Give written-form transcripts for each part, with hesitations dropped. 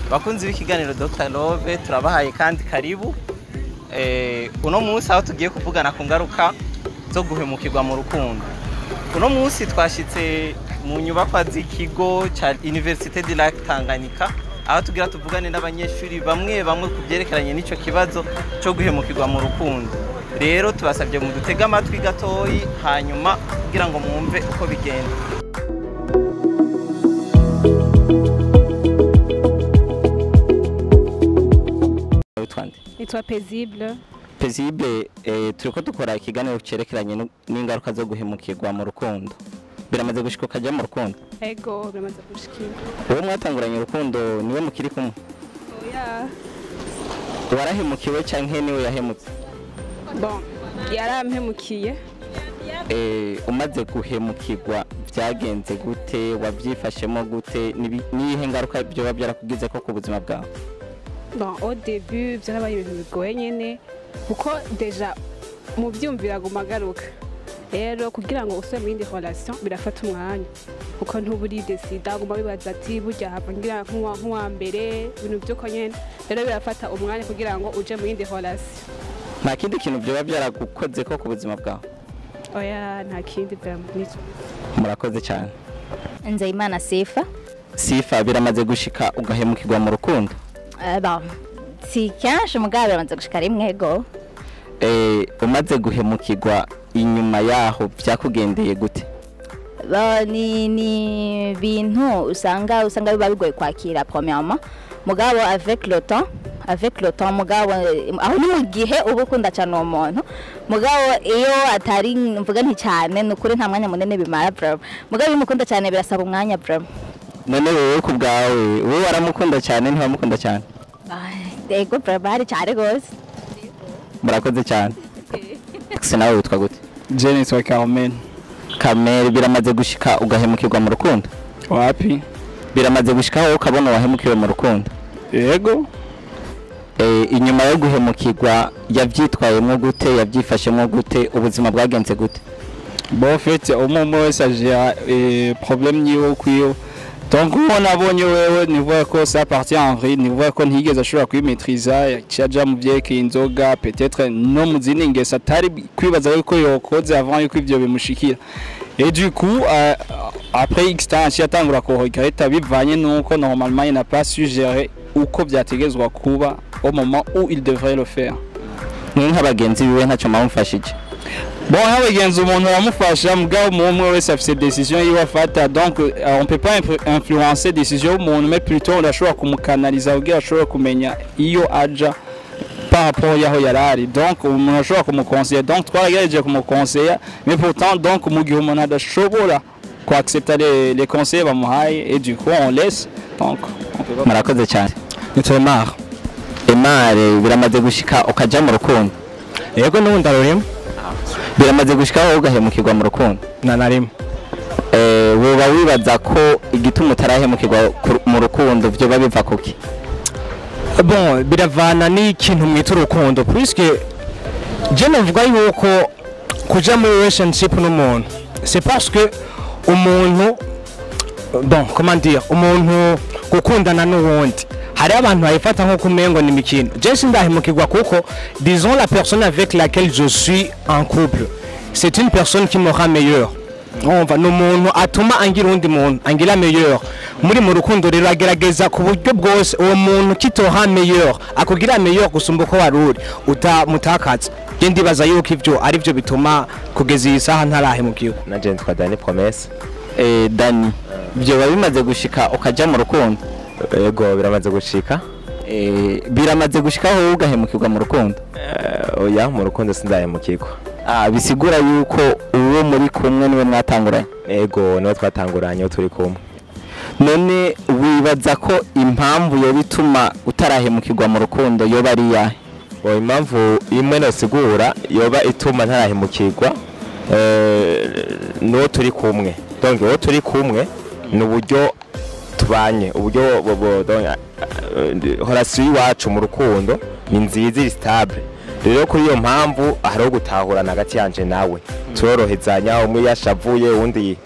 Bakunzi b'ikiganiro Dr Love, turabahaye kandi karibu. Uno munsi aho tugiye kuvugana ku ngaruka zo guhemukirwa mu rukundo. Uno munsi twashitse mu nyubakwa z'ikigo ca Université du Lac Tanganyika, aho tugira tuvugane n'abanyeshuri bamwe bamwe ku byerekeranye n'ico kibazo cyo guhemukirwa mu rukundo. Rero tubasabye mu dutega amatwi gatoyi, hanyuma kugira ngo mwumve uko bigenda. Witwa nde? Nitwa Paisible. Paisible, turiko dukora ikiganiro cerekeranye n'ingaruka zo guhemukirwa mu rukundo. Biramaze gushika ukaja mu rukundo? Ego, biramaze gushika. Uwo mwatanguranye urukundo niwe mukiri kumwe? Oya. Warahemukiwe canke niwe yahemutse? Bon, yarampemukiye. Umaze guhemukirwa vyagenze gute? Wavyifashemo gute? Niyihe ngaruka vyoba byarakugize ko ku buzima bwawe? Bon, au début byarabaye ibintu bigoye nyene, kuko déjà mu vyumvira guma garuka. Rero kugira ngo usubire mu yindi relation birafata umwanya, kuko ntuburi decida, guma bibaza ati burya hava ngira nk'uwa mbere, ibintu vy'uko nyene. Rero birafata umwanya kugira ngo uje mu yindi relation. Nta kindi kintu vyoba byaragukoze ko ku buzima bwawe? Oya, nta kindi vraiment, nico. Murakoze cyane. Nzeyimana Sifa. Sifa, biramaze gushika ugahemukirwa mu rukundo? Bon, si kenshi, mugabo biramaze gushika rimwe go. Umaze guhemukirwa, inyuma yaho vyakugendeye gute? Ba, ni bintu usanga biba bigoye kwakira premièrement, mugabo avec le temps, mugabo aho ni mu gihe uba ukunda cyane uwo muntu, mugabo iyo atari mvuga nti cyane, ni ukuri nta mwanya munini bimara vraiment. Mugabo iyo umukunda cyane birasaba umwanya vraiment. None wewe ku bwawe, wowe waramukunda cyane, ntiwamukunda cyane? Ah, ego vraiment, hari cyane gose. Murakoze cyane. Se nawe witwa gute? Je nitwa Carmen. Kamere, biramaze gushika ugahemukirwa mu rukundo? Wapi? Biramaze gushika wowe ukabona wahemukiwe mu rukundo? Yego. Inyuma yo guhemukirwa yavyitwayemwo gute? Yavyifashemwo gute? Ubuzima bwagenze gute? Bon, en fait, umwe umwe wese agera problème yiwe kwiwe. Donc uwo nabonye wewe nivuga ko ça partit en vrille, nivuga ko ntiyigeze ashobora kwimaîtriza, yaciye aja mu vyerekeye inzoga, peut-être no mu zindi ngeso atari kwibaza yuko yokoze avant yuko ivyo bimushikira. Et du coup, après X temps, yaciye atangura kuregreta bivanye nuko normalement il n'a pas su gérer uko vyategezwa kuba au moment où il devrait le faire. Mwe nk'abagenzi biwe ntacyo mwamufashije? Bon, nk'abagenzi umuntu aramufasha, mugabo umwe wese afise décision yiwe afata. Donc on peut pas influencer décision y'umuntu, mais plutôt urashobora kumukanaliza kugira ashobore kumenya iyo aja par rapport yaho yarari. Donc umuntu ashobora kumuconseiller, donc twaragerageje kumuconseiller, mais pourtant donc mu gihe umuntu adashobora kuaccepter les conseils bamuhaye, et du coup on laisse, donc on peut pas. Murakoze cyane. Nitwa Emar. Emare, biramaze gushika ukaja mu rukundo? Yego, n'ubu ndarurimo. Biramaze gushika wowe ugahemukirwa mu rukundo? Na rimwe. Woba wibaza ko igituma utarahemukirwa mu rukundo vyoba biva kuki? Bon, biravana n'ikintu mwita urukundo, puisque je novuga yuko kuja muri relationship n'umuntu, c'est parce que umuntu, bon, comment dire, umuntu gukundana n'uwundi, hari abantu bayifata nko kumengo ni imikino. Je sindahemukirwa kuko, disons, la personne avec laquelle je suis en couple, c'est une personne qui me rend meilleur. Umva, ni umuntu atuma angira uwundi muntu, angira meilleur. Muri mu rukundo rero agerageza ku buryo bwose uwo muntu qui te rend meilleur, akugira meilleur gusumba uko wari uri, utamutakaza. Je ndibaza yuko ivyo ari byo bituma kugeza iyi saha ntarahemukirwa. Nanje nitwa Dani Promesse. Dani, vyoba bimaze gushika ukaja mu rukundo? Yego, biramaze gushika. Biramaze gushika wowe ugahemukirwa mu rukundo? Oya, mu rukundo sindahemukirwa. Ah, bisigura yuko uwo muri kumwe niwe mwatanguranye? Yego, niwe twatanguranye, uwo turi kumwe. None wibaza ko impamvu yoba ituma utarahemukirwa mu rukundo yoba ari iyahe? Bo, impamvu imwe nosigura yoba ituma ntarahemukirwa, n'uwo turi kumwe. Donc uwo turi kumwe ni uburyo tubanye, uburyo donc, relation y'iwacu mu rukundo ni nziza, iri stable. Rero kuri iyo mpamvu hariho gutahurana hagati yanje nawe, turorohezanya. Umwe yashavuye uwundi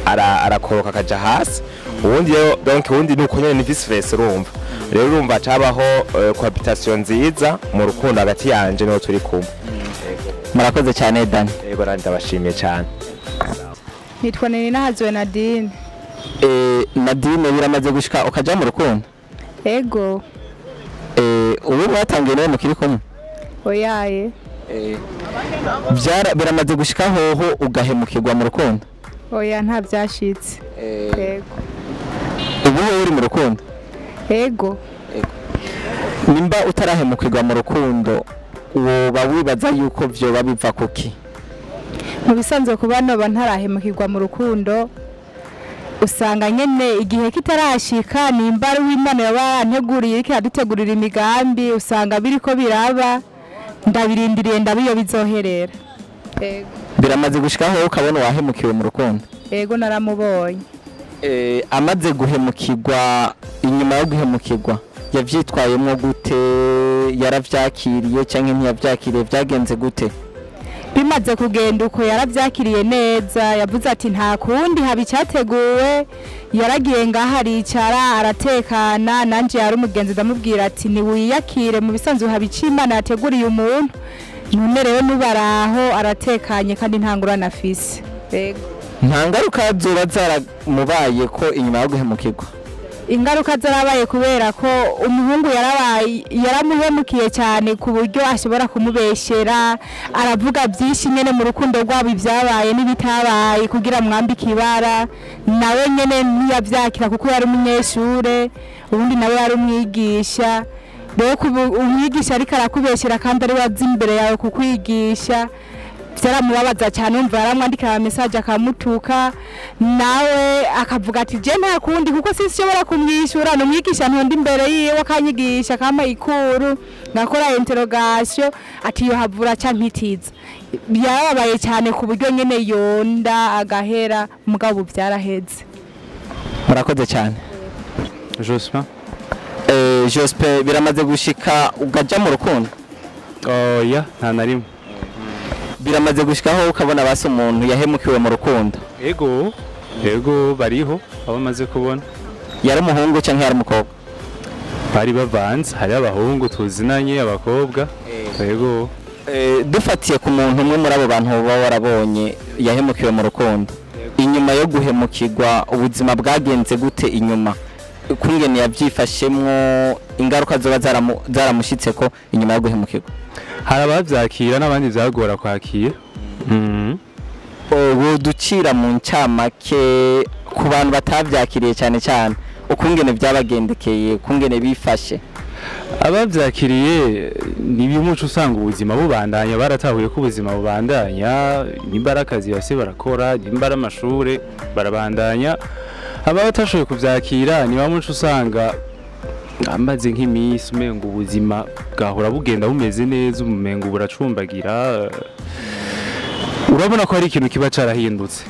arakoroka akaja hasi. Uwundi rero, donc uwundi nuko nyene, ni vice versa. Urumva rero, urumva cabaho cohabitation nziza mu rukundo hagati yanje n'uwo turi kumwe. Murakoze cyane, Dani. Yego, nandi ndabashimiye cyane. Nitwa Ninahazwe Nadine. Nadine, biramaze gushika ukaja mu rukundo? Ego. Ubu mwatangiye nawe mukiri kumwe? Oyaye. Byara biramaze gushika hoho ugahemukirwa mu rukundo? Oya, nta byashitse. Ego. Ubu wowe uri mu rukundo? Ego. Nimba utarahemukirwa mu rukundo, woba wibaza yuko vyoba biva kuki? Mu bisanzwe, kuba noba ntarahemukirwa mu rukundo, usanga nyene igihe kitarashika, nimba ari uw'Imana yaba yaranteguriye, iriko iradutegurira imigambi, usanga biriko biraba, ndabirindiriye, ndabiyo bizoherera. Ego. Biramaze gushika hoho ukabona wahemukiwe mu rukundo? Ego, naramubonye. Amaze guhemukirwa, inyuma yo guhemukirwa yavyitwayemwo gute? Yaravyakiriye canke ntiyavyakiriye? Vyagenze gute? Bimaze kugenda uko, yarabyakiriye neza. Yavuze ati nta kundi, haba icyateguwe. Yaragiye ngaho aricara aratekana. Nanjye yari umugenzi, ndamubwira ati niwiyakire, mu bisanzwe haba icyo Imana yateguriye umuntu. None rero nubaraho aratekanye kandi nta ngorane afise. Yego. Nta ngaruka zoba zaramubaye ko inyuma yo guhemukirwa? Ingaruka zarabaye, kubera ko umuhungu yarabaye yaramuhemukiye cyane, ku buryo ashobora kumubeshera, aravuga byinshi nyene mu rukundo rwabo, ibyabaye n'ibitabaye, kugira mwambike ibara. Nawe nyene ntiyavyakira, kuko yari umunyeshure, ubundi nawe yari umwigisha. Rero kuba umwigisha ariko arakubeshyera kandi ari we aza imbere yawe kukwigisha, byaramubabaza cyane. Umva, yaramwandikira message akamutuka, nawe akavuga ati je nta kundi, kuko sinshobora kumwishyura, ni umwigisha, ntonda imbere yiwe akanyigisha, akampa ikuru, ngakora interrogation, ati yohavura ca mpitiza. Yarababaye cyane ku buryo nyene yonda agahera. Mugabo ubu byaraheze. Murakoze cyane. Jospin. Jospin, biramaze gushika ugaja mu rukundo? Oya, nta na rimwe. Biramaze gushikaho ukabona basi umuntu yahemukiwe mu rukundo? Ego, bariho abo maze kubona. Yari umuhungu canke yari umukobwa? Bari bavanze, hari abahungu tuzinanye, abakobwa. Ego. Dufatiye ku muntu umwe muri abo bantu uba warabonye yahemukiwe mu rukundo, inyuma yo guhemukirwa ubuzima bwagenze gute inyuma? Kungene yabyifashemwo, ingaruka zoba zaramushitseko inyuma yo guhemukirwa? Hari abavyakira n'abandi vyagora kwakira. Ubu ducira mu ncamake ku bantu batavyakiriye cyane cyane, ukungene byabagendekeye, ukungene bifashe. Abavyakiriye ni bimwe uca usanga ubuzima bubandanya, baratahuye ko ubuzima bubandanya, nimba ari akazi base barakora, nimba ari amashure barabandanya. Aba batashoboye kuvyakira ni bamwe uca usanga amaze nk'iminsi umengo ubuzima bwahora bugenda bumeze neza, umengo buracumbagira, urabona ko hari ikintu kiba carahindutse.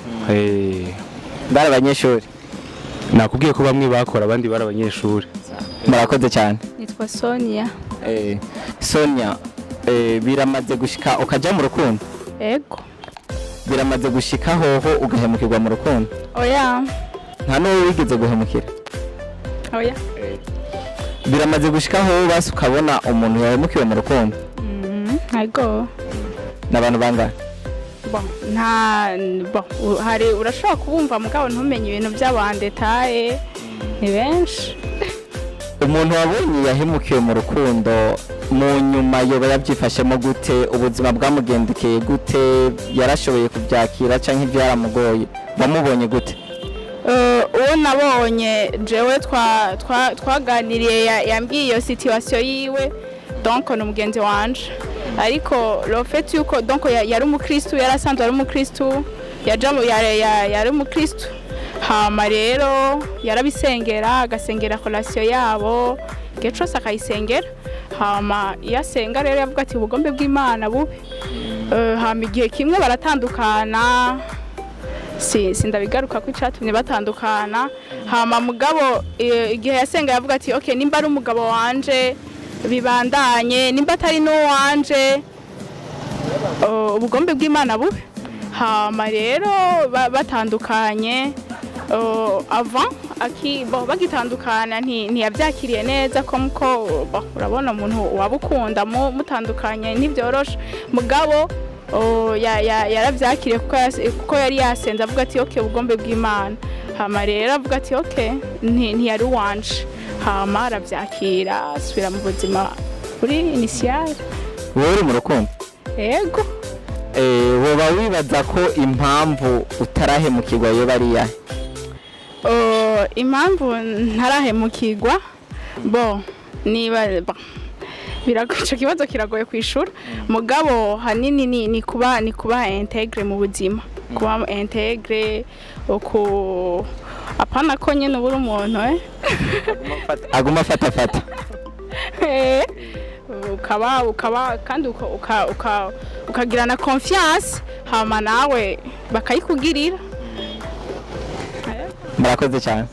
Bari abanyeshuri? Nakubwiye ko bamwe bakora, abandi bari abanyeshuri. Murakoze cyane. Nitwa Sonia. Sonia, biramaze gushika ukaja mu rukundo? Ego. Biramaze gushika hoho ugahemukirwa mu rukundo? Oya. Nta n'uwo wigeze guhemukira? Oya. Biramaze gushika hoho basi ukabona umuntu yahemukiwe mu rukundo? Ego. N'abantu bangahe? Bon, nta bon, hari urashobora kubumva mugabo ntumenye ibintu by'abo en détail, ni benshi. Umuntu wabonye yahemukiwe mu rukundo, mu nyuma yoba yabyifashemo gute? Ubuzima bwamugendekeye gute? Yarashoboye kubyakira canke byaramugoye? Wamubonye gute? Uwo nabonye jewe twaganiriye yambwiye iyo situation yiwe, donc ni umugenzi wanje, ariko le fait yuko donc yari umukristu, yari asanzwe ari umukristu, yaja yari umukristu, hama rero yarabisengera, agasengera relation yabo igihe cose akayisengera. Hama iyo asenga rero yavuga ati ubugombe bw'Imana bube. Hama igihe kimwe baratandukana, si sindabigaruka ko icatumye batandukana. Hama mugabo igihe yasenga yavuga ati okay, nimba ari umugabo wanje bibandanye, nimba atari n'uwanje, ubugombe bw'Imana bube. Hama rero batandukanye, avant Aki bon, bagitandukana ntiyavyakiriye neza ko muko bon, urabona umuntu waba ukunda mutandukanye ntibyoroshe, mugabo yaravyakiriye kuko yari yasenze avuga ati okay, ubugombe bw'Imana. Hama rero avuga ati okay, ntiyari uwanje, hama aravyakira, asubira mu buzima buri initial. Wowe uri mu rukundo? Ego. Woba wibaza ko impamvu utarahemukirwa yoba ari iyahe? Oh, impamvu ntarahemukirwa, bo niba bon, ico kibazo kiragoye kwishura, mugabo hanini ni kuba intègre mu buzima, kuba intègre, uku apana ko nyene ubura umuntu. Aguma afata fata. Ukaba kandi ukagira na confiance, hama nawe bakayikugirira. Murakoze cyane.